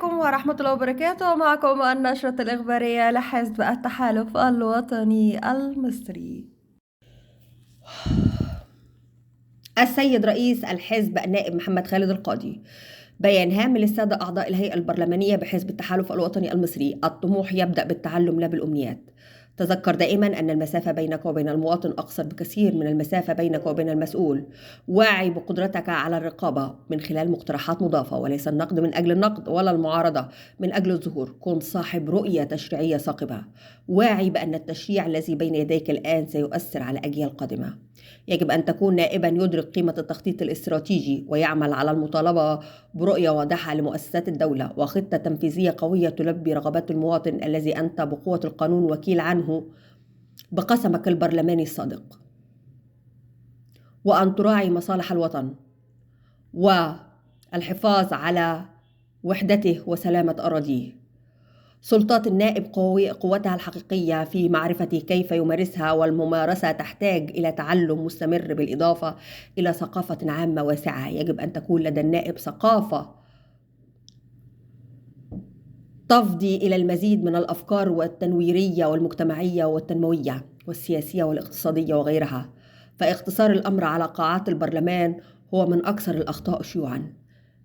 عليكم ورحمة الله وبركاته. معكم النشرة الإخبارية لحزب التحالف الوطني المصري. السيد رئيس الحزب النائب محمد خالد القاضي. بيان هام للسادة أعضاء الهيئة البرلمانية بحزب التحالف الوطني المصري: الطموح يبدأ بالتعلم لا بالأمنيات. تذكر دائما أن المسافة بينك وبين المواطن أقصر بكثير من المسافة بينك وبين المسؤول. واعي بقدرتك على الرقابة من خلال مقترحات مضافة، وليس النقد من أجل النقد ولا المعارضة من أجل الظهور. كن صاحب رؤية تشريعية ثاقبة. واعي بأن التشريع الذي بين يديك الآن سيؤثر على أجيال قادمة. يجب أن تكون نائبا يدرك قيمة التخطيط الاستراتيجي ويعمل على المطالبة برؤية واضحة لمؤسسات الدولة وخطة تنفيذية قوية تلبي رغبات المواطن الذي أنت بقوة القانون وكيل عنه بقسمك البرلماني الصادق. وأن تراعي مصالح الوطن والحفاظ على وحدته وسلامة أراضيه. سلطات النائب قوتها الحقيقية في معرفة كيف يمارسها، والممارسة تحتاج إلى تعلم مستمر بالإضافة إلى ثقافة عامة واسعة. يجب أن تكون لدى النائب ثقافة تفضي إلى المزيد من الأفكار والتنويرية والمجتمعية والتنموية والسياسية والاقتصادية وغيرها. فاختصار الأمر على قاعات البرلمان هو من أكثر الأخطاء شيوعاً.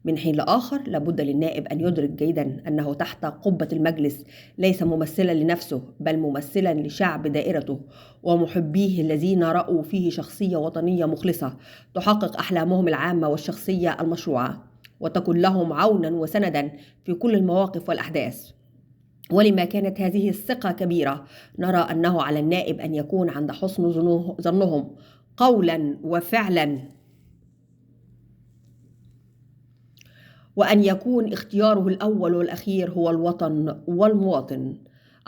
من حين لآخر لابد للنائب أن يدرك جيداً أنه تحت قبة المجلس ليس ممثلاً لنفسه، بل ممثلاً لشعب دائرته ومحبيه الذين رأوا فيه شخصية وطنية مخلصة تحقق أحلامهم العامة والشخصية المشروعة، وتكون لهم عوناً وسنداً في كل المواقف والأحداث. ولما كانت هذه الثقة كبيرة، نرى أنه على النائب أن يكون عند حسن ظنهم قولاً وفعلاً، وأن يكون اختياره الأول والأخير هو الوطن والمواطن.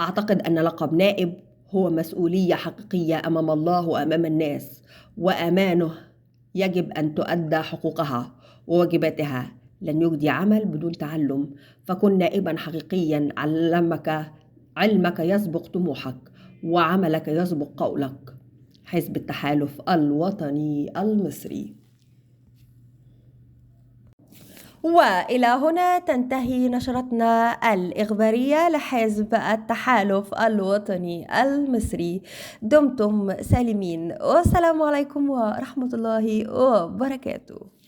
أعتقد أن لقب نائب هو مسؤولية حقيقية أمام الله وأمام الناس، وأمانه يجب أن تؤدى حقوقها وواجباتها. لن يجدي عمل بدون تعلم، فكن نائبا حقيقيا. علمك يسبق طموحك، وعملك يسبق قولك. حزب التحالف الوطني المصري. وإلى هنا تنتهي نشرتنا الإخبارية لحزب التحالف الوطني المصري. دمتم سالمين، والسلام عليكم ورحمة الله وبركاته.